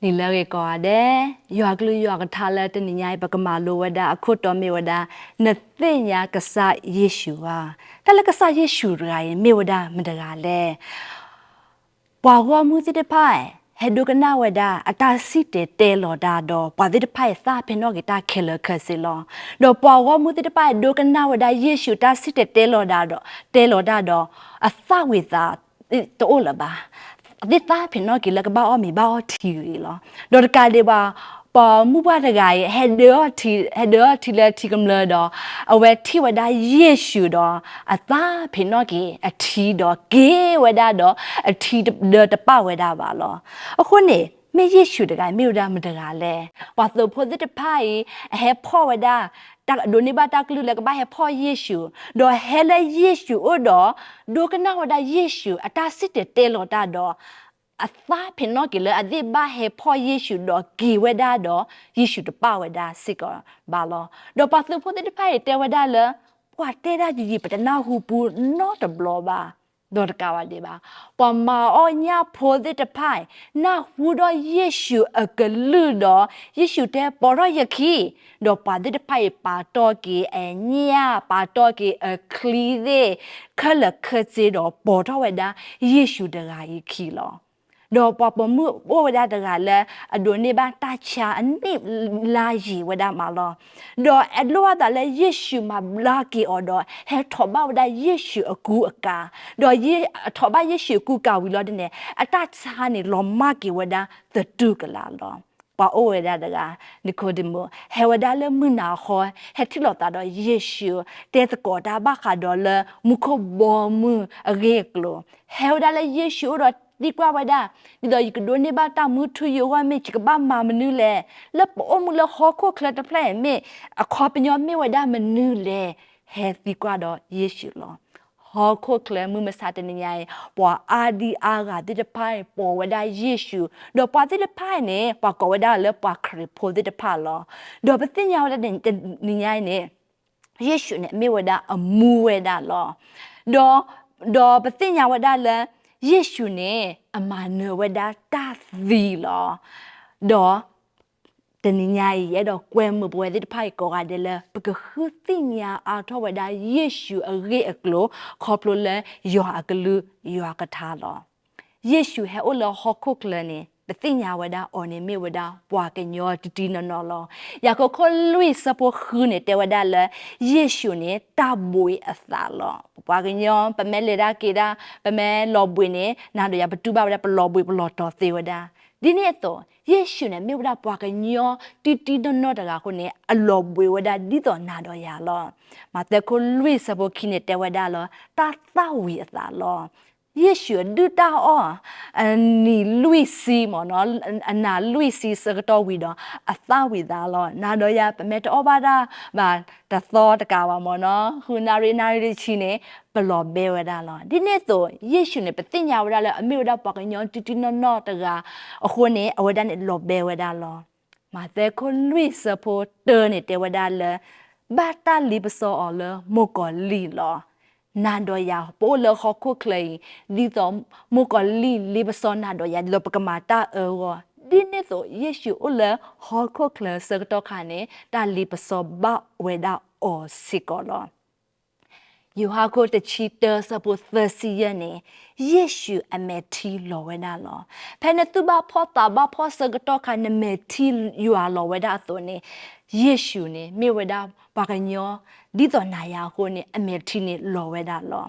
နံၤလၢအဂ့ၤကိးဂၤဒဲး, ယွၤကလုၢ်ယွၤကထါလၢတနံၤညါအံၤ ပကမၤလိဝဲဒၣ်အခိၣ်တီမ့ၢ်ဝဲဒၣ် နသ့ၣ်ညါကစၢ်ယ့ၣ်ၡူးဧါ. တၢ်လၢကစၢ်ယ့ၣ်ၡူးတဂၤအံၤ မ့ၢ်ဝဲဒၣ်မတဂၤလဲၣ်. ပှၤဂီၢ်မုၢ်သ့ၣ်တဖၣ် ဟဲဒိကနၣ်ဝဲဒၣ် အတၢ်စံၣ်တဲၤတဲလီၤတၢ်ဒီး ပှၤသ့ၣ်တဖၣ်အံၤသးပ့ၤနီၣ်က့ၤတၢ်ခဲလၢာ်ခဲဆ့လီၤ. ဒီးပှၤဂီၢ်မုၢ်သ့ၣ်တဖၣ် ဒိကနၣ်ဝဲဒၣ်ယ့ၣ်ၡူးတၢ်စံၣ်တဲၤတဲလီၤတၢ်ဒီး တဲလီၤတၢ်ဒီး အသၣ်ဝံၤသးတအိၣ်လၢၤဘၣ်. သ့ၣ်သးပ့ၤနီၣ်က့ၤလၢကဘၣ်အီၣ်မ့ၤဘၣ်အီထံဂ့ၤလီၤ. ဒီးတကးဒံးဘၣ် ပှၤမုၣ်ပှၢ်တဂၤအံၤ ဟဲဒၢထီၣ်ထံလၢထံကမျၢၢ်ဒီး အဝဲထံၣ်ဝဲဒၣ်ယ့ၣ်ၡူးဒီး အသးပ့ၤနီၣ်က့ၤအထံဒီးက့ၤဝဲဒၣ်ဒီး အထံဒၢတပၣ်ဝဲဒၣ်ဘၣ်လီၤ. အဃိန့ၣ် မ့ၢ်ယ့ၣ်ၡူးတဂၤ မ့ၢ်ဝဲဒၣ်မတဂၤလဲၣ်. ပှၤသုးဖိသ့ၣ်တဖၣ်အံၤ အဟဲဖီၣ်ဝဲဒၣ် တၢ်ဒိးန့ၢ်ဘၣ်တၢ်ကလုၢ်လၢကဘၣ်ဟဲဖီၣ်ယ့ၣ်ၡူး, ဒီးဟဲလၢယ့ၣ်ၡူးအိၣ်ဒီး ဒိကနၣ်ဝဲဒၣ်ယ့ၣ်ၡူးအတၢ်စံၣ်တဲၤတဲလီၤတၢ်ဒီး အသးပ့ၤနီၣ်က့ၤလၢအသ့ၣ်ဘၣ်ဟဲဖီၣ်ယ့ၣ်ၡူးဒီးက့ၤဝဲဒၣ်ဒီး ယ့ၣ်ၡူးတပၣ်ဝဲဒၣ်စ့ၢ်ကီးဘၣ်လီၤ. ဒီးပှၤသုးဖိသ့ၣ်တဖၣ်အံၤတဲဝဲဒၣ်လၢ ပှၤတဲဒၣ်ယံာ်ယံာ် ပတနၢ်ဟူပူနီတဘျီဘၣ်. ဒီးတကးဘၣ်ဒံးဘၣ် ပှၤမၤအီၣ်ညၣ်ဖိသ့ၣ်တဖၣ်အံၤ နၢ်ဟူဒီးယ့ၣ်ၡူးအကလုၢ်ဒီး ယ့ၣ်ၡူးတဲ ပိာ်ထီၣ်ယခံ, ဒီးပှၤသ့ၣ်တဖၣ်အံၤ ပာ်တီၢ်က့ၤအညၣ် ပာ်တီၢ်က့ၤအချံသ့ၣ် ခဲလၢာ်ခဲဆ့ဒီး ပိာ်ထီၣ်ဝဲဒၣ်ယ့ၣ်ၡူးတဂၤအံၤခံလီၤ. ဒီးပှၤပိာ်မုၣ်အိၣ်ဝဲဒၣ်တဂၤလၢ အဒိးန့ၢ်ဘၣ်တၢ်ဆါအနံၣ်လါယံာ်ဝဲဒၣ်မးလီၤ. ဒီးအလိၣ်ဘၣ်သးလၢယ့ၣ်ၡူးမၤဘျါက့ၤအီၤဒီး ဟဲထီၣ်ဘၣ်ဝဲဒၣ်ယ့ၣ်ၡူးအကူအကၤ, ဒီးထီၣ်ဘၣ်ယ့ၣ်ၡူးအကူအကၤဝံၤလီၤဒ်န့ၣ် အတၢ်ဆါန့ၣ် လီၤမၢ်က့ၤဝဲဒၣ်သတူၢ်ကလာ်လီၤ. ပှၤအိၣ်ဝဲဒၣ်တဂၤ နံၤကိၤဒ့မူး ဟဲဝဲဒၣ်လၢမုၢ်နၤဃီ ဟဲထံၣ်လိာ်သးဒီးယ့ၣ်ၡူး တဲသကိးတၢ်ဘၣ်ဃးဒီးလၢမူခိၣ်ဘီမုၢ်အဂ့ၢ်အကျိၤ, ဟဲဝဲဒၣ်လၢယ့ၣ်ၡူးအအိၣ်ဒီးသံကွၢ်ဝဲဒၣ်, ဒ်သိးယကဒိးန့ၢ်ဘၣ်တၢ်မူထူယိာ်အဂီၢ် မ့ၢ်ယကဘၣ်မၤမနုၤလဲၣ်, လၢပအိၣ်မူလၢဟီၣ်ခိၣ်ချၢတဖျၢၣ်အံၤမ့ၢ် အခီပညီမ့ၢ်ဝဲဒၣ်မနုၤလဲၣ်, ဟဲသံကွၢ်ဒီးယ့ၣ်ၡူးလီၤ. ဟီၣ်ခိၣ်ချၢမုၢ်မဆါတနံၤညါအံၤ ပှၤအါဒံအါဂၤသ့ၣ်တဖၣ်အံၤ ပိာ်ဝဲဒၣ်ယ့ၣ်ၡူး, ဒီးပှၤသ့ၣ်တဖၣ်အံၤန့ၣ် ပှၤကိးဝဲဒၣ်လၢပှၤခရံာ်ဖိသ့ၣ်တဖၣ်လီၤ. ဒီးပသ့ၣ်ညါဝဲဒၣ်တနံၤညါအံၤန့ၣ် ယ့ၣ်ၡူးန့ၣ် မ့ၢ်ဝဲဒၣ်အမူဝဲဒၣ်လီၤ. ဒီး ဒီးပသ့ၣ်ညါဝဲဒၣ်လၢ ယ့ၣ်ၡူးန့ၣ် အမၤနၢၤဝဲဒၣ်တၢ်သံလီၤ. ဒီး တနံၤညါအံၤ ယအဲၣ်ဒိးကွဲမုာ်ပဝဲသ့ၣ်တဖၣ်အံၤကိးဂၤဒဲးလၢ ပကဃုသ့ၣ်ညါအါထီၣ်ဝဲဒၣ်ယ့ၣ်ၡူးအဂ့ၢ်အကျိၤ ခီဖျိလၢယွၤအကလုၢ်ယွၤကထါလီၤ. ယ့ၣ်ၡူးဟဲအိၣ်လၢဟီၣ်ခိၣ်ချၢန့ၣ် ပသ့ၣ်ညါဝဲဒၣ်အီၤန့ၣ်မ့ၢ်ဝဲဒၣ်ပှၤကညီတံၢ်တံၢ်နီၢ်နီၢ်လီၤ. ယၤကိာ်ခိၣ်လွံၢ်ဆၢဖိဃုန့ၣ် တဲဝဲဒၣ်လၢ ယ့ၣ်ၡူးန့ၣ် တၢ်ဘှံးအသးလီၤ. ပပှၤကညီ ပမ့ၢ်လဲၤတၢ်က့ၤတၢ် ပမ့ၢ်လီၤဘှံးန့ၣ် နၤဒီးယၤပတူၢ်ဘၣ်ဝဲဒၣ် ပလီၤဘှံးပလီၤတီၤသ့ဝဲဒၣ်. ဒ်န့ၣ်အသိး ယ့ၣ်ၡူးန့ၣ် မ့ၢ်ဝဲဒၣ်ပှၤကညီတံၢ်တံၢ်နီၢ်နီၢ်တဂၤအဃိန့ၣ် အလီၤဘှံးဝဲဒၣ်ဒ်သိးနၤဒီးယၤလီၤ. မးသဲခိၣ်လွံၢ်ဆၢဖိခံန့ၣ် တဲဝဲဒၣ်လၢ တၢ်သၣ်ဝံၤအသးလီၤ. ယ့ၣ်ၡူးအဒုၣ်တၢ်အီၣ် အနံၤလွံၢ်ဆံမ့ၢ်နီၤ, အနၤလွံၢ်ဆံဆၢကတီၢ်ဝံၤဒီး အသၣ်ဝံၤသးလီၤ. နၤဒီးယၤ ပမ့ၢ်တအီၣ်ဘၣ်တၢ်ဘၣ်တသီတကးဘၣ်မ့ၢ်နီၤ, ဃုနၣ်ရံၣ် နၣ်ရံၣ်တဆံန့ၣ် ပလီၤဘှံးဝဲဒၣ်လီၤ. ဒ်န့ၣ်အသိး ယ့ၣ်ၡူးန့ၣ် ပသ့ၣ်ညါဝဲဒၣ်လၢ အမ့ၢ်ဝဲဒၣ်ပှၤကညီတံၢ်တံၢ်နီၢ်နီၢ်တဂၤအဃိန့ၣ် အဝဲဒၣ်န့ၣ်လီၤဘှံးဝဲဒၣ်လီၤ. မးသဲခိၣ်လွံၢ်ဆၢဖိတၢန့ၣ် တဲဝဲဒၣ်လၢ ဘၣ်တၢ်လ့ပစီအီၤလၢမိၢ်ကီၤလံၢ်လီၤ. နၤဒီးယၤ ပအိၣ်လၢဟီၣ်ခိၣ်ချၢအံၤ ဒ်သိးမိၢ်ကီၤလံၢ်လ့ပစီနၤဒီးယၤ ဒ်သိးပကမၤတၢ်အၢအဂီၢ်, ဒ်န့ၣ်အသိး ယ့ၣ်ၡူးအိၣ်လၢဟီၣ်ခိၣ်ချၢဆၢကတီၢ်ခါန့ၣ် တၢ်လ့ပစီဘၣ်ဝဲဒၣ်အီၤစ့ၢ်ကီးလီၤ. ယိၤဟၣ်ခိၣ်တဆံတၢဆၢဖိသၢဆံယဲၢ်န့ၣ် ယ့ၣ်ၡူးအမဲာ်ထံလီၤဝဲဒၣ်လီၤ. ဖဲနသူၣ်ဘၣ်ဖှီၣ်သးဘၣ်ဖှီၣ်ဆၢကတီၢ်ခါ နမဲာ်ထံယွၤလီၤဝဲဒၣ်အသိးန့ၣ် ယ့ၣ်ၡူးန့ၣ် မ့ၢ်ဝဲဒၣ်ပှၤကညီ ဒ်သိးနၤယၤအဃိန့ၣ် အမဲာ်ထံန့ၣ်လီၤဝဲဒၣ်လီၤ.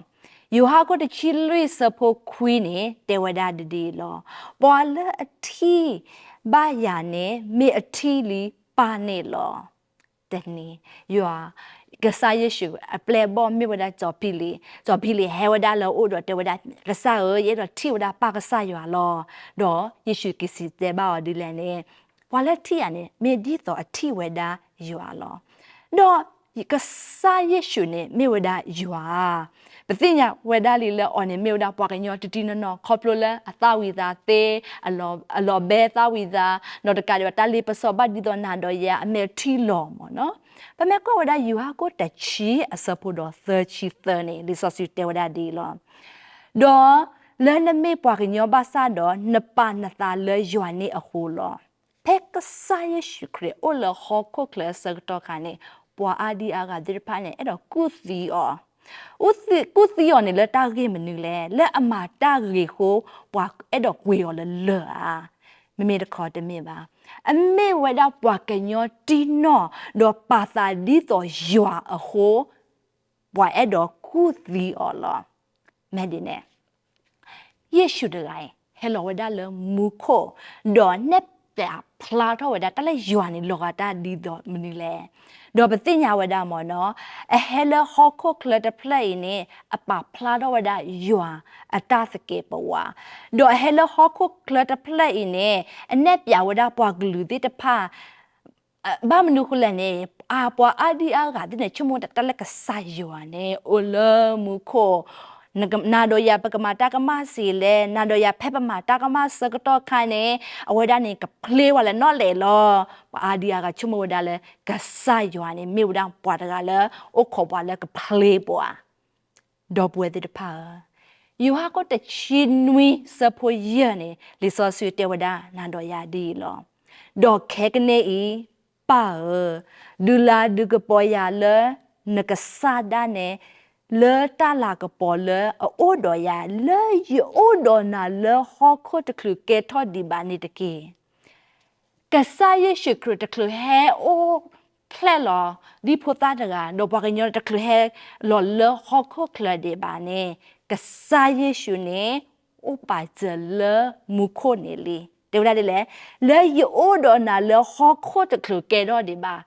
ယိၤဟၣ်ခိၣ်တဆံလွံၢ်ဆၢဖိခွံန့ၣ် တဲဝဲဒၣ်ဒ်အံၤလီၤ. ပှၤလၢအထံၣ်ဘၣ်ယၤန့ၣ် မ့ၢ်အထံၣ်လံပၢ်န့ၣ်လီၤ. တနံၤ ယွၤ ကစၢ်ယ့ၣ်ၡူးအပျဲၢ်အဘီၣ်မ့ၢ်ဝဲဒၣ်စီၤဖံလံး, စီၤဖံလံးဟဲဝဲဒၣ်လၢအအိၣ်ဒီးတဲဝဲဒၣ် ကစၢ်ဧၢ, ယအဲၣ်ဒိးထံၣ်ဝဲဒၣ်ပၢ်ကစၢ်ယွၤလီၤ. ဒီးယ့ၣ်ၡူးက့ၤစံးတဲဘၣ်အီၤဒ်လဲၣ်န့ၣ်, ပှၤလၢထံၣ်ယၤန့ၣ် မ့ၢ်ဒ်သိးအထံၣ်ဝဲဒၣ်ယွၤလီၤ. ဒီးကစၢ်ယ့ၣ်ၡူးန့ၣ် မ့ၢ်ဝဲဒၣ်ယွၤ ပသ့ၣ်ညါဝဲဒၣ်လံလၢအီၤန့ၣ် မ့ၢ်ဝဲဒၣ်ပှၤကညီတံၢ်တံၢ်နီၢ်နီၢ် ခီဖျိလၢအသၣ်ဝံၤသးသ့, အလီၤဘှံးသၣ်ဝံၤသး, ဒီးတကးဒံးဘၣ် တၢ်လ့ပစီဘၣ်ဒ်သိးနၤဒီးယၤ အမဲာ်ထံလီၤမ့ၢ်နီၤ. ပမ့ၢ်ကွၢ်ဝဲဒၣ်ယိၤဟၣ်ခိၣ်တဆံအဆၢဖိဒီးသၢဆံသၢန့ၣ် လံာ်စီဆှံတဲဝဲဒၣ်ဒ်အံၤလီၤ. ဒီး လၢနမ့ၢ်ပှၤကညီဘၣ်ဆၣ်ဒီး နပာ်နသးလၢယွၤန့ၣ်အဃိလီၤ. ဖဲကစၢ်ယ့ၣ်ၡူးခရံာ်အိၣ်လၢဟီၣ်ခိၣ်ချၢအဆၢကတီၢ်ခါန့ၣ် ပှၤအါဒံအါဂၤသ့ၣ်တဖၣ်န့ၣ် အဲၣ်ဒိးကူၣ်သံအီၤ, ကူၣ်သံအီၤန့ၣ်လၢတၢ်ဂ့ၢ်မနုၤလဲၣ်, လၢအမၤတၢ်ဂ့ၤအဃိ ပှၤအဲၣ်ဒိးကွံာ်အီၤလၢလၢၢ်ဧါ. မ့မ့ၢ်တခီတမ့ၢ်ဘၣ်. အမ့ၢ်ဝဲဒၣ်ပှၤကညီတံၢ်နီၢ် ဒီးပာ်သးဒ်သိးယွၤအဃိ ပှၤအဲၣ်ဒိးကူၣ်သံအီၤလီၤ. မ့ၢ်ဒ်န့ၣ် ယ့ၣ်ၡူးတဂၤအံၤ ဟဲလီၤဝဲဒၣ်လၢမူခိၣ်, ဒီးနဲၣ်ပျးဖျါထီၣ်ဝဲဒၣ်တၢ်လၢယွၤန့ၣ် လီၤဂာ်တၢ်ဒ်သိးမနုၤလဲၣ်. ဒီးပသ့ၣ်ညါဝဲဒၣ်မ့ၢ်နီၤ, အဟဲလၢဟီၣ်ခိၣ်ချၢတဖျၢၣ်အံၤန့ၣ် အပာ်ဖျါထီၣ်ဝဲဒၣ်ယွၤအတၢ်သကဲးပဝး, ဒီးအဟဲလၢဟီၣ်ခိၣ်ချၢတဖျၢၣ်အံၤန့ၣ် အနဲၣ်ပျးဝဲဒၣ်ပှၤကလုာ်သ့ၣ်တဖၣ် ဘၣ်မနုၤဃိလဲၣ်န့ၣ် အပှၤအါဒံအါဂၤသ့ၣ်န့ၣ် ဆိကမိၣ်တၢ်လၢကစၢ်ယွၤန့ၣ် အိၣ်လၢမူခိၣ်, နၤဒီးယၤပကမၤတၢ်ကမၣ်စ့လဲၣ်, နၤဒီးယၤဖဲပမၤတၢ်ကမၣ်ဆၢကတီၢ်ခါန့ၣ် အဝဲဒၣ်န့ၣ် ကဖျ့ပှၤလၢနီၣ်လဲၣ်လီၤ. ပှၤအါဒံအါဂၤဆိကမိၣ်ဝဲဒၣ်လၢ ကစၢ်ယွၤန့ၣ် မ့ၢ်ဝဲဒၣ်ပှၤတဂၤလၢ အိၣ်ခိးပှၤလၢကဖျ့ပှၤ ဒီပုၢ်ဝဲၢ်သ့ၣ်တဖၣ်ဧၢ, ယိၤဟၣ်ခိၣ်တဆံနွံဆၢဖိယဲၢ်န့ၣ် လံာ်စီဆှံတဲဝဲဒၣ်နၤဒီးယၤဒ်အံၤလီၤ. ဒီးခဲကနံၣ်အံၤ, ပၢ်ဧၢ, ဒုးလၤဒုးကပီၤယၤလၢနကစၢ်ဒၣ်နဲ လၢတၢ်လၤကပီၤလၢအအိၣ်ဒီးယၤ လၢယအိၣ်ဒီးနၤလၢဟီၣ်ခိၣ်တချုးကဲထီၣ်ဒံးဘၣ်န့ၣ်တက့ၢ်. ကစၢ်ယ့ၣ်ၡူးခရံာ်တချုးဟဲအိၣ်ဖျဲၣ်လီၤ ဒ်ဖိသၣ်တဂၤ ဒီးပှၤကညီတချုးဟဲလီၤလၢဟီၣ်ခိၣ်ချၢဒံးဘၣ်န့ၣ် ကစၢ်ယ့ၣ်ၡူးန့ၣ် အိၣ်ပာ်စၢၤလၢမူခိၣ်န့ၣ်လံ. တဲဝဲဒၣ်ဒ်လဲၣ်, လၢယအိၣ်ဒီးနၤလၢဟီၣ်ခိၣ်တချုးကဲထီၣ်ဒံးဘၣ်,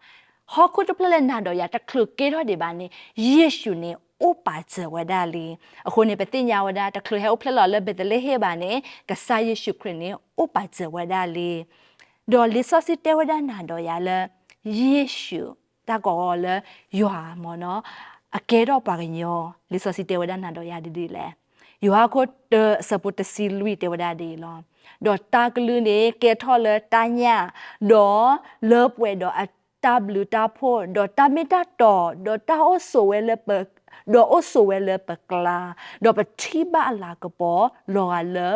ဟီၣ်ခိၣ်တဖျၢၣ်လၢနၤဒီးယၤတချုးကဲထီၣ်ဒံးဘၣ်န့ၣ် ယ့ၣ်ၡူးန့ၣ်အိၣ်ပာ်စၢၤဝဲဒၣ်လံ. အဃိန့ၣ် ပသ့ၣ်ညါဝဲဒၣ် တချုးဟဲအိၣ်ဖျဲၣ်လီၤလၢဘ့းသလ့ဟ့ၣ်ဘၣ်န့ၣ် ကစၢ်ယ့ၣ်ၡူးခရံာ်န့ၣ် အိၣ်ပာ်စၢၤဝဲဒၣ်လံ. ဒီးလံာ်စီဆှံတဲဝဲဒၣ်နၤဒီးယၤလၢ ယ့ၣ်ၡူး တၢ်ကိးအီၤလၢယွၤမ့ၢ်နီၤ အကဲထီၣ်ပှၤကညီ, လံာ်စီဆှံတဲဝဲဒၣ်နၤဒီးယၤဒ်လဲၣ်. ယိၤဟၣ်ခိၣ်တၢ အဆၢဖိတဆံလွံၢ်တဲဝဲဒၣ်ဒ်အံၤလီၤ. ဒီးတၢ်ကလုၢ်န့ၣ်ကဲထီၣ်လၢတၢ်ညၣ်, ဒီးလၢပှဲၤဒီးအတၢ်ဘျုးတၢ်ဖှိၣ်, ဒီးတၢ်မ့ၢ်တၢ်တီ, ဒီးတၢ်အိၣ်ဆိးဝဲလၢပ, ဒီးအိၣ်ဆိးဝဲလၢပကျါ, ဒီးပထံၣ်ဘၣ်အလၤကပီၤ လီၤဂာ်လၢ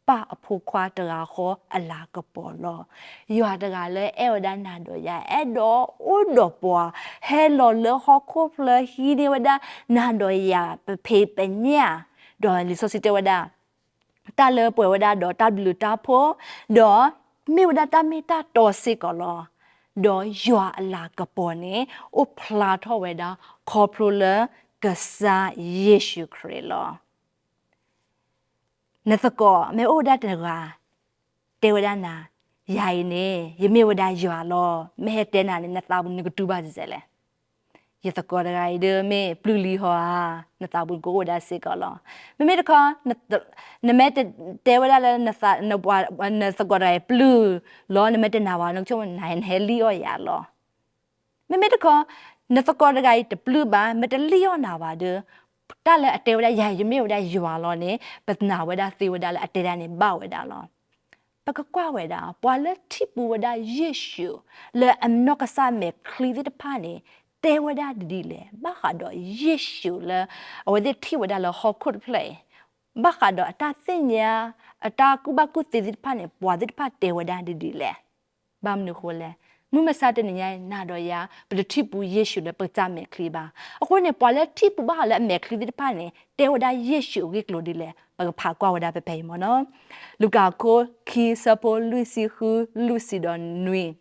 ပၢ်အဖိခွါတဂၤဃီအလၤကပီၤလီၤ. ယွၤတဂၤလၢအဲၣ်ဝဲဒၣ်နၤဒီးယၤ အဲၣ်ဒိးအိၣ်ဒီးပှၤ, ဟဲလီၤလၢဟီၣ်ခိၣ်ဖျၢၣ် ဟံးန့ၢ်ဝဲဒၣ်နၤဒီးယၤ ပဖံးပညၣ်, ဒီးလံာ်စီဆှံတဲဝဲဒၣ် တၢ်လၢပှဲၤဝဲဒၣ်ဒီးတၢ်ဘျုးတၢ်ဖှိၣ်, ဒီးမ့ၢ်ဝဲဒၣ်တၢ်မ့ၢ်တၢ်တီစ့ၢ်ကီးလီၤ. ဒီးယွၤအလၤကပီၤန့ၣ် အိၣ်ဖျါထီၣ်ဝဲဒၣ် ခီဖျိလၢကစၢ်ယ့ၣ်ၡူးခရံာ်လီၤ. နသကိးမ့ၢ်အိၣ်ဝဲဒၣ်တဂၤ တဲဝဲဒၣ်နၤ, ယၤအံၤန့ၣ် ယမ့ၢ်ဝဲဒၣ်ယွၤလီၤ, မ့ၢ်ဟဲတဲနၤန့ၣ် နသးပူၤနကတူၢ်ဘၣ်စဲးလဲၣ်. ယသကိးတဂၤအံၤဒီးမ့ၢ်ပျုၢ်လံဟီဧါ, နသးပူၤကအိၣ်ဝဲဒၣ်စ့ၢ်ကီးလီၤ. မ့မ့ၢ်တခီ နမ့ၢ်တဲဝဲဒၣ်လၢ နသကိးတဂၤအံၤပျုၢ်လီၤ နမ့ၢ်တနာ်ဘၣ် နကဆိကမိၣ်နဟဲလံၣ်အီၣ်ယၤလီၤ. မ့မ့ၢ်တခီ နသကိးတဂၤအံၤတပျုၢ်ဘၣ် မ့ၢ်တလံၣ်အီၣ်နၤဘၣ်ဒီး တၢ်လၢအတဲဝဲဒၣ်ယၤ ယမ့ၢ်ဝဲဒၣ်ယွၤလီၤန့ၣ် ပနာ်ဝဲဒၣ်သ့ဝဲဒၣ်လၢအတဲဒၣ်န့ၣ်ဘၣ်ဝဲဒၣ်လီၤ. ပကကွၢ်ဝဲဒၣ် ပှၤလၢထံၣ်ပူၤဝဲဒၣ်ယ့ၣ်ၡူး လၢအနီၢ်ကစၢ်မဲာ်ချံသ့ၣ်တဖၣ်န့ၣ် တဲဝဲဒၣ်ဒ်လဲၣ်. ဘၣ်ဃးဒီးယ့ၣ်ၡူးလၢ အဝဲသ့ၣ်ထံၣ်ဝဲဒၣ်လၢဟီၣ်ခိၣ်တဖျၢၣ်အံၤ ဘၣ်ဃးဒီးအတၢ်သ့ၣ်ညါ အတၢ်ကူၣ်ဘၣ်ကူၣ်သ့သ့ၣ်တဖၣ်န့ၣ် ပှၤသ့ၣ်တဖၣ်တဲဝဲဒၣ်ဒ်လဲၣ်. ဘၣ်မနုၤအဃိလဲၣ်. မုၢ်မဆါတနံၤညါအံၤ နၤဒီးယၤ ပတထံၣ်ပူၤယ့ၣ်ၡူးလၢပကစၢ်မဲာ်ချံဘၣ်. အဃိန့ၣ် ပှၤလၢထံၣ်ပူၤဘၣ်ဃးလၢအမဲာ်ချံသ့ၣ်တဖၣ်န့ၣ် တဲဝဲဒၣ်ယ့ၣ်ၡူးအဂ့ၢ်အကျိၤဒ်လဲၣ်. ပကဖးကွၢ်ဝဲဒၣ်ဖဲဖဲအံၤမ့ၢ်နီၤ. လူၤကၣ်အခိၣ်ခံ ဆၢဖိလွံၢ်ဆံဃု လွံၢ်ဆံဒီးနွံ ဒီး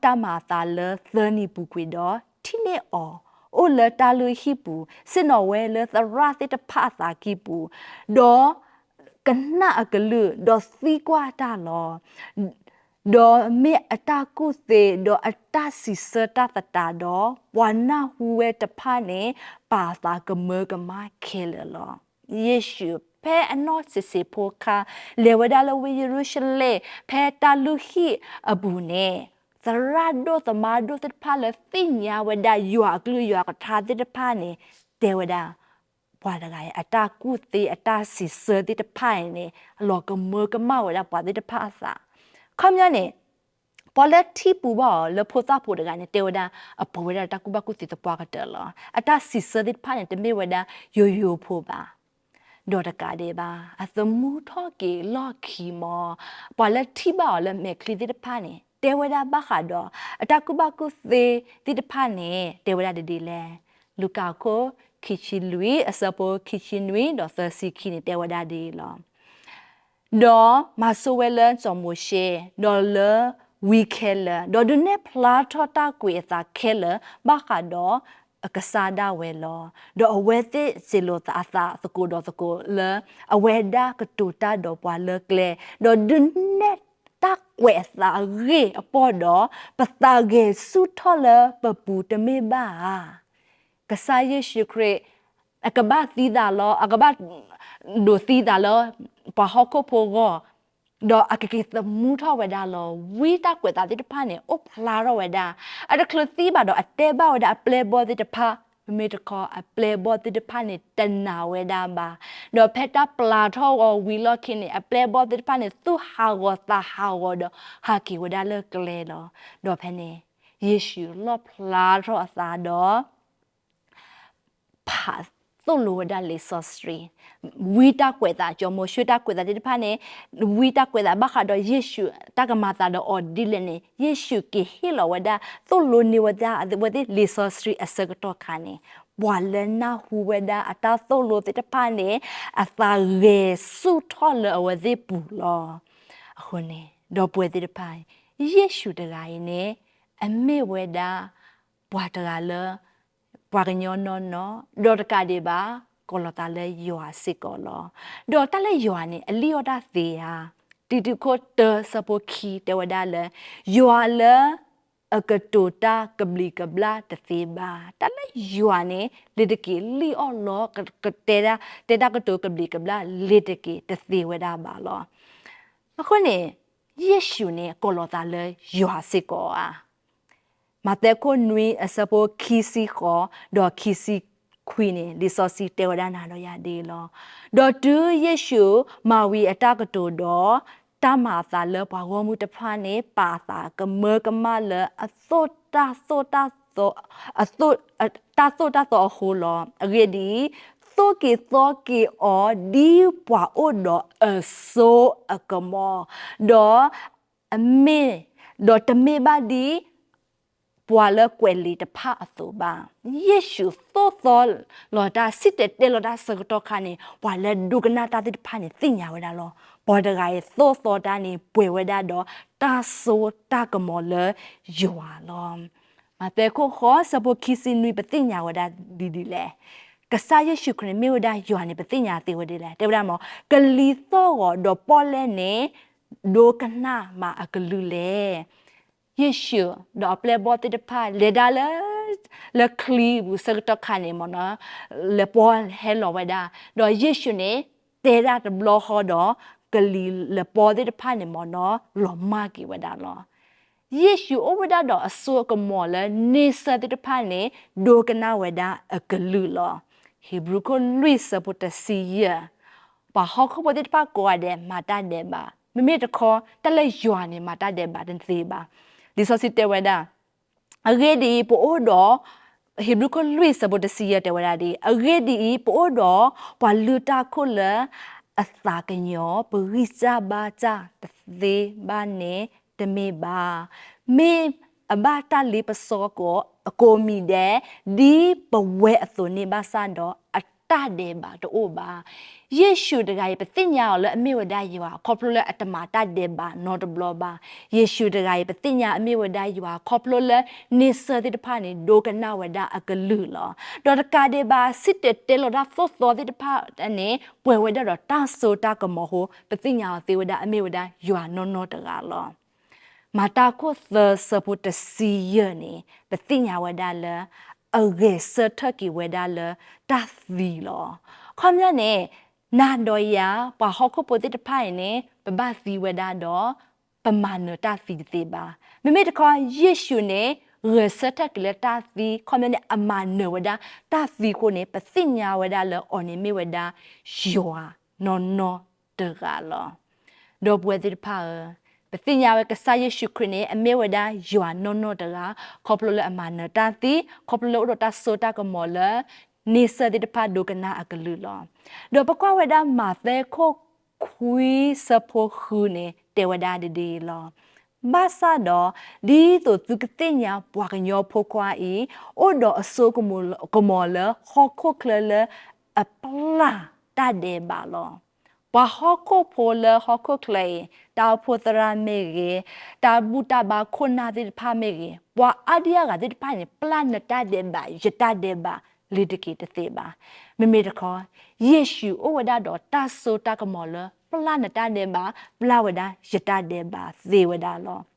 တၢ်မၤအသးလၢသၢနံၤပူၤကွံာ်ဒီး ထံၣ်န့ၢ်အီၤ အိၣ်လၢတၢ်လုၢ်ဟံၣ်ပူၤ ဆ့ၣ်နီၤဝဲလၢသရၣ်သ့ၣ်တဖၣ်အသးကံၢ်ပူၤ, ဒီးကနၣ်အကလုၢ် ဒီးသံကွၢ်တၢ်လီၤ. ဒီးမ့ၢ်အတၢ်ကူၣ်သ့ ဒီးအတၢ်စံးဆၢတၢ်သတးဒီး ပှၤနၢ်ဟူဝဲတဖၣ်န့ၣ် ပာ်သးကမၢကမၣ်ခဲလၢာ်လီၤ. ယ့ၣ်ၡူး ဖဲအနီၢ်ဆံးဆံးဖိခါ လဲၤဝဲဒၣ်လၢဝ့ၢ်ယရူၤၡလ့ၣ် ဖဲတၢ်လုၢ်ဟံၣ်အပူၤန့ၣ် သရၣ်ဒိၣ်သမါဒိၣ်သ့ၣ်တဖၣ်လၢသ့ၣ်ညါဝဲဒၣ်ယွၤအကလုၢ်ယွၤအကထါသ့ၣ်တဖၣ်န့ၣ် တဲဝဲဒၣ် ပှၤတဂၤအံၤ အတၢ်ကူၣ်သ့အတၢ်စံးဆၢသ့ၣ်တဖၣ်အံၤန့ၣ် လီၤကမၢကမၣ်ဝဲဒၣ်ပှၤသ့ၣ်တဖၣ်အသး. ခီပညီန့ၣ် ပှၤလၢထံၣ်ပူၤဘၣ်အီၤလၢဖိသၣ်ဖိတဂၤန့ၣ် တဲဝဲဒၣ် အပှဲၤဝဲဒၣ်တၢ်ကူၣ်ဘၣ်ကူၣ်သ့သပှၢ်ကတၢၢ်လီၤ. အတၢ်စံးဆၢသ့ၣ်တဖၣ်န့ၣ် တမ့ၢ်ဝဲဒၣ်ယိယိဖိဘၣ်. ဒီးတကးဒံးဘၣ် အသမူထီၣ်က့ၤလီၢ်ခံမီၤ, ပှၤလၢထံၣ်ဘၣ်အီၤလၢမဲာ်ချံသ့ၣ်တဖၣ်န့ၣ် တဲဝဲဒၣ်ဘၣ်ဃးဒီး အတၢ်ကူၣ်ဘၣ်ကူၣ်သ့သ့ၣ်တဖၣ်န့ၣ် တဲဝဲဒၣ်ဒ်လဲၣ်. လူၤကၣ်အခိၣ်ခံဆံလွံၢ် အဆၢဖိခံဆံနွံဒီးသၢဆံခံန့ၣ် တဲဝဲဒၣ်ဒ်အံၤလီၤ. ဒီးမၤစိဝဲလၢစီၤမိၤၡ့, ဒီးလၢဝံခဲလၢာ်, ဒီးဒုးနဲၣ်ဖျါထီၣ်တၢ်ကွဲးအသးခဲလၢာ် ဘၣ်ဃးဒီးအကစၢ်ဒၣ်ဝဲလီၤ. ဒီးအဝဲသ့ၣ်စံးလိာ်အသးသကိးဒီးသကိးလၢ အဝဲဒၣ်ကတိၤတၢ်ဒီးပှၤလၢကျဲ, ဒီးဒုးနဲၣ်တၢ်ကွဲးအသးအဂ့ၢ်အပီၢ်ဒီး ပသးဂဲၤဆူၣ်ထီၣ်လၢပပူၤတမ့ၢ်ဘၣ်ဧါ. ကစၢ်ယ့ၣ်ၡူးခရံာ် အကဘၣ်သံသးလီၤ, အကဘၣ်ဒိးသံသးလၢ ပှၤဟီၣ်ခိၣ်ဖိဂီၢ်, ဒီးအကက့ၤသမူထီၣ်ဝဲဒၣ်လီၤ. ဝံတၢ်ကွဲးသးသ့ၣ်တဖၣ်န့ၣ် အိၣ်ဖျါထီၣ်ဝဲဒၣ်, အတချုးသံဘၣ်ဒီးအတဲဘၣ်ဝဲဒၣ်အပျဲၢ်ဘီၣ်သ့ၣ်တဖၣ်, မ့မ့ၢ်တခီ အပျဲၢ်ဘီၣ်သ့ၣ်တဖၣ်န့ၣ် တနာ်ဝဲဒၣ်ဘၣ်. ဒီးဖဲတၢ်ပျါထီၣ်ဂီၤဝံၤလီၢ်ခံန့ၣ် အပျဲၢ်ဘီၣ်သ့ၣ်တဖၣ်န့ၣ် သူၣ်ဟးဂီၤသးဟးဂီၤဒီးဟးက့ၤဝဲဒၣ်လၢကျဲလီၤ. ဒီးဖဲန့ၣ် ယ့ၣ်ၡူးလီၣ်ဖျါထီၣ်အသးဒီး ဖးသိၣ်လိဝဲဒၣ်လံာ်စီဆှံ, ဝံတၢ်ကွဲးသး စီၤမိၤၡ့တၢ်ကွဲးသးသ့ၣ်တဖၣ်န့ၣ်, ဝံတၢ်ကွဲးသးဘၣ်ဃးဒီးယ့ၣ်ၡူး တၢ်ကမၤသးဒီးအီၤဒ်လဲၣ်န့ၣ် ယ့ၣ်ၡူးက့ၤဟ့ၣ်လီၤဝဲဒၣ် သိၣ်လိန့ၢ်ဝဲဒၣ်အဝဲသ့ၣ်လံာ်စီဆှံအဆၢကတီၢ်ခါန့ၣ်, ပှၤလၢနၢ်ဟူဝဲဒၣ်အတၢ်သိၣ်လိသ့ၣ်တဖၣ်န့ၣ် အသးဂဲၤဆူၣ်ထီၣ်လၢအဝဲသ့ၣ်ပူၤလီၤ. အဃိန့ၣ် ဒီပုၢ်ဝဲၢ်သ့ၣ်တဖၣ်, ယ့ၣ်ၡူးတဂၤအံၤန့ၣ် အမ့ၢ်ဝဲဒၣ် ပှၤတဂၤလၢ ပှၤကညီနီၢ်နီၢ်, ဒီးတကးဒံးဘၣ် ကိးလီၤသးလၢယွၤစ့ၢ်ကီးလီၤ. ဒီးတၢ်လၢယွၤန့ၣ် အလံၣ်အီၣ်တၢ်သ့ဧါ. တံတူးခိၣ်တၢအဆၢဖိခံတဲဝဲဒၣ်လၢ ယွၤလၢအကတိၤတၢ်ကဘျံးကဘျၣ်တသ့ဘၣ်. တၢ်လၢယွၤန့ၣ် လ့ၤတက့ၤလံၣ်အီၣ်လီၤ, ကတဲဒၣ် တဲတၢ်ကတိၤကဘျံးကဘျၣ် လ့ၤတက့ၤတသ့ဝဲဒၣ်ဘၣ်လီၤ. အဃိန့ၣ် ယ့ၣ်ၡူးန့ၣ် ကိးလီၤသးလၢယွၤစ့ၢ်ကီးဧါ. မးသဲခိၣ်နွံအဆၢဖိခံဆံဃိး ဒီးခံဆံခွံန့ၣ် လံာ်စီဆှံတဲဝဲဒၣ်နၤဒီးယၤဒ်အံၤလီၤ. ဒီးတုၤယ့ၣ်ၡူးမၤဝံၤအတၢ်ကတိၤဒီး တၢ်မၤအသးလၢပှၤဂီၢ်မုၢ်တဖၣ်န့ၣ် ပာ်အသးကမၢကမၣ်လၢအသိၣ်တၢ်သိၣ်တၢ်သီ အသိၣ် တၢ်သိၣ်တၢ်သီအဃိလီၤ. အဂ့ၢ်ဒ်အံၤ, သိၣ်က့ၤသီက့ၤအီၤဒ်ပှၤအိၣ်ဒီးအစိအကမီၤ, ဒီးအမ့ၢ်, ဒီးတမ့ၢ်ဘၣ်ဒ် ပှၤလၢကွဲးလံာ်တဖၣ်အသိးဘၣ်. ယ့ၣ်ၡူးသိၣ်သီလီၤတၢ် စံၣ်တဲၤတဲလီၤတၢ်ဆၢကတီၢ်ခါန့ၣ် ပှၤလၢဒိကနၣ်တၢ်သ့ၣ်တဖၣ်န့ၣ် သ့ၣ်ညါဝဲဒၣ်လီၤ. ပှၤတဂၤအံၤသိၣ်သီတၢ်န့ၣ် ပှဲၤဝဲဒၣ်ဒီးတၢ်စိတၢ်ကမီၤလၢယွၤလီၤ. မးသဲခိၣ်ဃိးဆၢဖိခံဆံနွံ ပသ့ၣ်ညါဝဲဒၣ်ဒ်ဒ်လဲၣ်. ကစၢ်ယ့ၣ်ၡူးခရံာ်န့ၣ်မ့ၢ်ဝဲဒၣ်ယွၤန့ၣ် ပသ့ၣ်ညါသ့ဝဲဒ်လဲၣ်. တဲဝဲဒၣ်မ့ၢ် ကလံၤသီၣ်ဂီၤဒီးပီၣ်လဲၣ်န့ၣ် ဒိကနၣ်မးအကလုၢ်လဲၣ်. ယ့ၣ်ၡူးဒီးအပျဲၢ်ဘီၣ်သ့ၣ်တဖၣ် လဲၤဒၣ်လၢ လၢချံပူၤဆၢကတီၢ်ခါန့ၣ်မ့ၢ်နီၤ, လပီဟဲလီၤဝဲဒၣ်, ဒီးယ့ၣ်ၡူးန့ၣ် တဲဒၣ်တဘျီဃီဒီး ကလံၤလပီသ့ၣ်တဖၣ်န့ၣ်မ့ၢ်နီၤ လီၤမၢ်က့ၤဝဲဒၣ်လီၤ. ယ့ၣ်ၡူးအိၣ်ဝဲဒၣ်ဒီးအစိအကမီၤလၢ န့ဆၢၣ်သ့ၣ်တဖၣ်န့ၣ် ဒိကနၣ်ဝဲဒၣ်အကလုၢ်လီၤ. ဟ့းဘြူၤခိၣ်လွံၢ်ဆၢဖိတဆံယဲၢ်, ပှၤဟီၣ်ခိၣ်ဖိသ့ၣ်တဖၣ်ကိးဂၤဒဲး မၤတၢ်ဒဲးဘး, မ့မ့ၢ်တခီ တၢ်လၢယွၤန့ၣ် မၤတၢ်ဒဲးဘးတသ့ဘၣ်. လံာ်စီဆှံတဲဝဲဒၣ်, အဂ့ၢ်ဒ်အံၤ, ပအိၣ်ဒီး, ဟ့းဘြူၤခိၣ်လွံၢ်ဆၢဖိတဆံယဲၢ်တဲဝဲဒၣ်ဒ်အံၤ, အဂ့ၢ်ဒ်အံၤ, ပအိၣ်ဒီးပှၤလုၢ်တၢ်ခိၣ်လၢအသးကညီၤ ပဂံၢ်စၢ်ဘါစၢ်တသ့ဘၣ်န့ၣ်တမ့ၢ်ဘၣ်. မ့ၢ်အဘၣ်တၢ်လ့ပစီကိးမံၤဒဲး ဒ်ပဝဲအသိးန့ၣ်ဘၣ်ဆၣ်ဒီး အတၢ်ဒဲးဘးတအိၣ်ဘၣ်. ယ့ၣ်ၡူးတဂၤအံၤ ပသ့ၣ်ညါအီၤလၢအမ့ၢ်ဝဲဒၣ်ယွၤ ခီဖျိလၢအတမၤတၢ်ဒဲးဘးနီတဘျီဘၣ်. ယ့ၣ်ၡူးတဂၤအံၤ ပသ့ၣ်ညါအမ့ၢ်ဝဲဒၣ်ယွၤ ခီဖျိလၢန့ဆၢၣ်သ့ၣ်တဖၣ်န့ၣ် ဒိကနၣ်ဝဲဒၣ်အကလုၢ်လီၤ. ဒီးတကးဒံးဘၣ် စံၣ်တဲၤတဲလီၤတၢ်သိၣ်သီသ့ၣ်တဖၣ်န့ၣ် ပှဲၤဝဲဒၣ်ဒီးတၢ်စိတၢ်ကမီၤအဃိ ပသ့ၣ်ညါအီၤသ့ဝဲဒၣ်အမ့ၢ်ဝဲဒၣ်ယွၤနီၢ်နီၢ်တဂၤလီၤ. မၤတၢ်ခိၣ်သၢဆၢဖိတဆံယဲၢ်န့ၣ် ပသ့ၣ်ညါဝဲဒၣ်လၢ အဂဲၤဆၢထၢၣ်က့ၤဝဲဒၣ်လၢတၢ်သံလီၤ. ခီပညီန့ၣ် နၤဒီးယၤ ပှၤဟီၣ်ခိၣ်ဖိသ့ၣ်တဖၣ်အံၤန့ၣ် ပဘၣ်သံဝဲဒၣ်ဒီး ပမၤနၢၤတၢ်သံတသ့ဘၣ်. မ့မ့ၢ်တခီ ယ့ၣ်ၡူးန့ၣ် ဂဲၤဆၢထၢၣ်က့ၤလၢတၢ်သံ ခီပညီန့ၣ် အမၤနၢၤဝဲဒၣ်တၢ်သံအဃိန့ၣ် ပသ့ၣ်ညါဝဲဒၣ်လၢအီၤန့ၣ်မ့ၢ်ဝဲဒၣ်ယွၤနီၢ်နီၢ်တဂၤလီၤ. ဒီပုၢ်ဝဲၢ်သ့ၣ်တဖၣ်ဧၢ, ပသ့ၣ်ညါဝဲကစၢ်ယ့ၣ်ၡူးခရံာ်န့ၣ် အမ့ၢ်ဝဲဒၣ်ယွၤနီၢ်နီၢ်တဂၤ, ခီဖျိလၢအမၤနၢၤတၢ်သံ, ခီဖျိလၢအိၣ်ဒီးတၢ်စိတၢ်ကမီၤလၢ န့ဆၢၣ်သ့ၣ်တဖၣ်ဒိကနၣ်အကလုၢ်လီၤ. ဒီးပကွၢ်ဝဲဒၣ်မးသဲခိၣ်ခွံဆၢဖိဃုန့ၣ် တဲဝဲဒၣ်ဒ်အံၤလီၤ. ဘၣ်ဆၣ်ဒီး ဒ်သိးသုကသ့ၣ်ညါပှၤကညီဖိခွါအံၤ အိၣ်ဒီးအစိကမီၤလၢဟီၣ်ခိၣ်ချၢလၢအပျၢ်တၢ်ဒဲးဘးလီၤ. ပှၤဟီၣ်ခိၣ်ဖိလၢဟီၣ်ခိၣ်ချၢအံၤ တၢ်အိၣ်ဖှိၣ်သရၣ်မ့ၢ်ဂ့ၤ, တၢ်ဘူၣ်တၢ်ဘါခိၣ်နၢ်သ့ၣ်တဖၣ်မ့ၢ်ဂ့ၤ, ပှၤအါဒံအါဂၤသ့ၣ်တဖၣ်န့ၣ် ပျၢ်နတၢ်ဒဲးဘး ယတၢ်ဒဲးဘး လ့ၤတက့ၤတသ့ဘၣ်. မ့မ့ၢ်တခီ ယ့ၣ်ၡူးအိၣ်ဝဲဒၣ်ဒီးတၢ်စိတၢ်ကမီၤလၢ ပျၢ်နတၢ်ဒဲးဘး, ပျၢ်ဝဲဒၣ်ယတၢ်ဒဲးဘးသ့ဝဲဒၣ်လီၤ.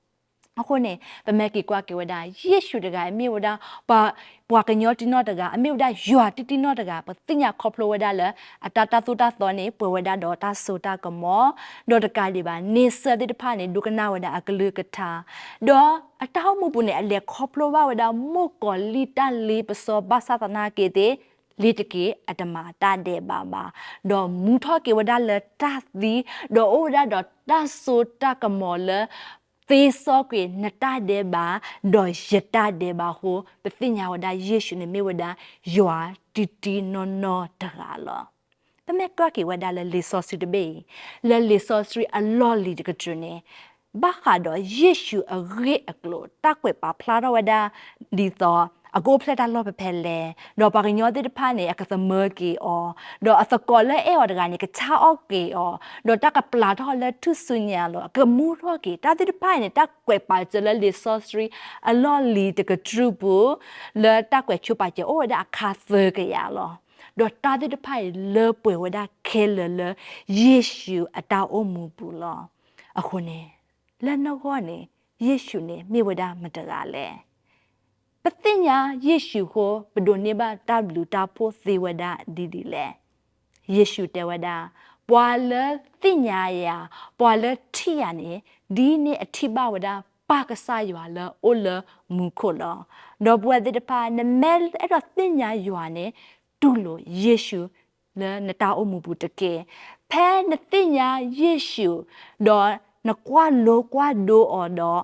အဃိန့ၣ် ပမ့ၢ်က့ၤကွၢ်က့ၤဝဲဒၣ် ယ့ၣ်ၡူးတဂၤအံၤမ့ၢ်ဝဲဒၣ် ပှၤကညီတံၢ်နီၢ်တဂၤ, အမ့ၢ်ဝဲဒၣ်ယွၤတံၢ်တံၢ်နီၢ်တဂၤ, ပသ့ၣ်ညါခီဖျိဝဲဒၣ်လၢ အတၢ်တၢ်သိၣ်တၢ်သီန့ၣ် ပှဲၤဝဲဒၣ်ဒီးတၢ်စိတၢ်ကမီၤ, ဒီးတကးဒံးဘၣ် န့ဆၢၣ်သ့ၣ်တဖၣ်န့ၣ် ဒိကနၣ်ဝဲဒၣ်အကလုၢ်ကထါ, ဒီးအတၢ်အိၣ်မူပူၤန့ၣ် အလဲၤခီဖျိဘၣ်ဝဲဒၣ် မိၢ်ကီၤလံၢ်တၢ်လ့ပစီဘၣ်ဆၣ်သနာ်က့သ့ၣ် လ့ၤတက့ၤအတမၤတၢ်ဒဲးဘးဘၣ်, ဒီးမူထီၣ်က့ၤဝဲဒၣ်လၢတၢ်သံ, ဒီးအိၣ်ဝဲဒၣ်ဒီးတၢ်စိတၢ်ကမီၤလၢ သ့စီကွံာ်နတၢ်ဒဲးဘး, ဒီးယတၢ်ဒဲးဘးအဃိ, ပသ့ၣ်ညါဝဲဒၣ်ယ့ၣ်ၡူးန့ၣ်မ့ၢ်ဝဲဒၣ် ယွၤတံၢ်တံၢ်နီၢ်နီၢ်တဂၤလီၤ. ပမ့ၢ်ကွၢ်က့ၤဝဲဒၣ်လၢလံာ်စီဆှံတဘ့ၣ်အံၤ, လၢလံာ်စီဆှံအလီၢ်လံၤတကတြူၢ်န့ၣ်, ဘၣ်ဃးဒီးယ့ၣ်ၡူးအဂ့ၢ်အကျိၤ တၢ်ကွဲးပာ်ဖျါထီၣ်ဝဲဒၣ် ဒ်သိး အကအိၣ်ဖျဲၣ်တၢ်လီၢ်ဖဲဖဲလဲၣ်, ဒီးပှၤကညီသ့ၣ်တဖၣ်န့ၣ် အကသမၢက့ၤအီၤ, ဒီးအသကိးလၢအဲၣ်အီၤတဂၤန့ၣ် ကဆါအီၣ်က့ၤအီၤ, ဒီးတၢ်ကပျၢ်ထီၣ်လၢထူၣ်စုညါလီၤ, အကမူထီၣ်က့ၤ တၢ်သ့ၣ်တဖၣ်အံၤန့ၣ် တၢ်ကွဲးပာ်စၢၤလၢလံာ်စီဆှံအလီၢ်လံၤတကတြူၢ်ပူၤ လၢတၢ်ကွဲးဆိပာ်စၢၤအိၣ်ဝဲဒၣ်အခါသၢကယၤလီၤ. ဒီးတၢ်သ့ၣ်တဖၣ်အံၤလၢပှဲၤဝဲဒၣ်ခဲလၢာ်လၢ ယ့ၣ်ၡူးအတၢ်အိၣ်မူပူၤလီၤ. အဃိန့ၣ် လၢနဂီၢ်န့ၣ် ယ့ၣ်ၡူးန့ၣ်မ့ၢ်ဝဲဒၣ်မတဂၤလဲၣ်. ပသ့ၣ်ညါယ့ၣ်ၡူးအဃိ ပဒိးန့ၢ်ဘၣ်တၢ်ဘျုးတၢ်ဖှိၣ်သ့ဝဲဒၣ်ဒ်ဒ်လဲၣ်. ယ့ၣ်ၡူးတဲဝဲဒၣ်, ပှၤလၢသ့ၣ်ညါယၤ, ပှၤလၢထံၣ်ယၤန့ၣ် ဒ်န့ၣ်အထံၣ်ဘၣ်ဝဲဒၣ် ပၢ်ကစၢ်ယွၤလၢအအိၣ်လၢမူခိၣ်လီၤ. ဒီပုၢ်ဝဲၢ်သ့ၣ်တဖၣ် နမ့ၢ်အဲၣ်ဒိးသ့ၣ်ညါယွၤန့ၣ် တူၢ်လိာ်ယ့ၣ်ၡူးလၢနတၢ်အိၣ်မူပူၤတက့ၢ်. ဖဲနသ့ၣ်ညါယ့ၣ်ၡူး ဒီးနကွၢ်လိကွၢ်ဒိအီၤဒီး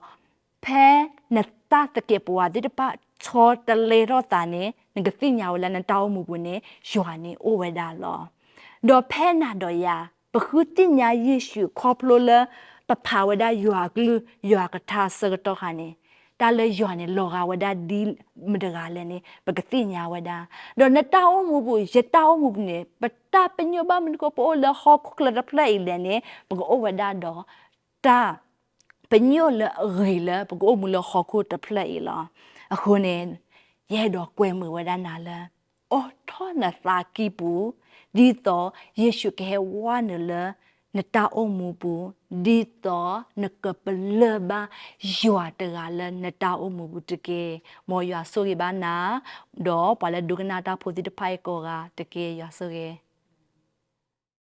ဖဲနတၢ်သကဲးပဝးသ့ၣ်တဖၣ်ဆီတလဲထီၣ်သးန့ၣ် နကသ့ၣ်ညါဝဲလၢနတၢ်အိၣ်မူပူၤန့ၣ် ယွၤန့ၣ်အိၣ်ဝဲဒၣ်လီၤ. ဒီးဖဲနၤဒီးယၤ ပဃုသ့ၣ်ညါယ့ၣ်ၡူးခီဖျိလၢ ပဖးဝဲဒၣ်ယွၤအကလုၢ် ယွၤကထါအဆၢကတီၢ်ခါန့ၣ် တၢ်လၢယွၤန့ၣ်လီၤဂာ်ဝဲဒၣ်ဒ်မတဂၤလဲၣ်န့ၣ် ပကသ့ၣ်ညါဝဲဒၣ်. ဒီးနတၢ်အိၣ်မူပူၤ ယတၢ်အိၣ်မူပူၤန့ၣ် ပတၢ်ပညိၣ်ဘၣ်မနုၤဃိ ပအိၣ်လၢဟီၣ်ခိၣ်ချၢတဖျၢၣ်အံၤလဲၣ်န့ၣ် ပကအိၣ်ဝဲဒၣ်ဒီး တၢ်ပညိၣ်လၢအဂ့ၤလၢပကအိၣ်မူလၢဟီၣ်ခိၣ်တဖျၢၣ်အံၤလီၤ. အဃိန့ၣ် ယအဲၣ်ဒိးကွဲမုာ်ဝဲဒၣ်နၤလၢ အိးထီၣ်နသးကံၢ်ပူၤ ဒ်သိးယ့ၣ်ၡူးကဟဲဝါနုာ်လၢနတၢ်အိၣ်မူပူၤ ဒ်သိးနကပလၢၢ်ဘၣ်ယွၤတဂၤလၢနတၢ်အိၣ်မူပူၤတက့ၢ်. မ်ယွၤဆိၣ်ဂ့ၤဘၣ်နၤ ဒီးပှၤလၢဒိကနၣ်တၢ်ဖိသ့ၣ်တဖၣ်အံၤကိးဂၤတက့ၢ်. ယွၤဆိၣ်ဂ့ၤ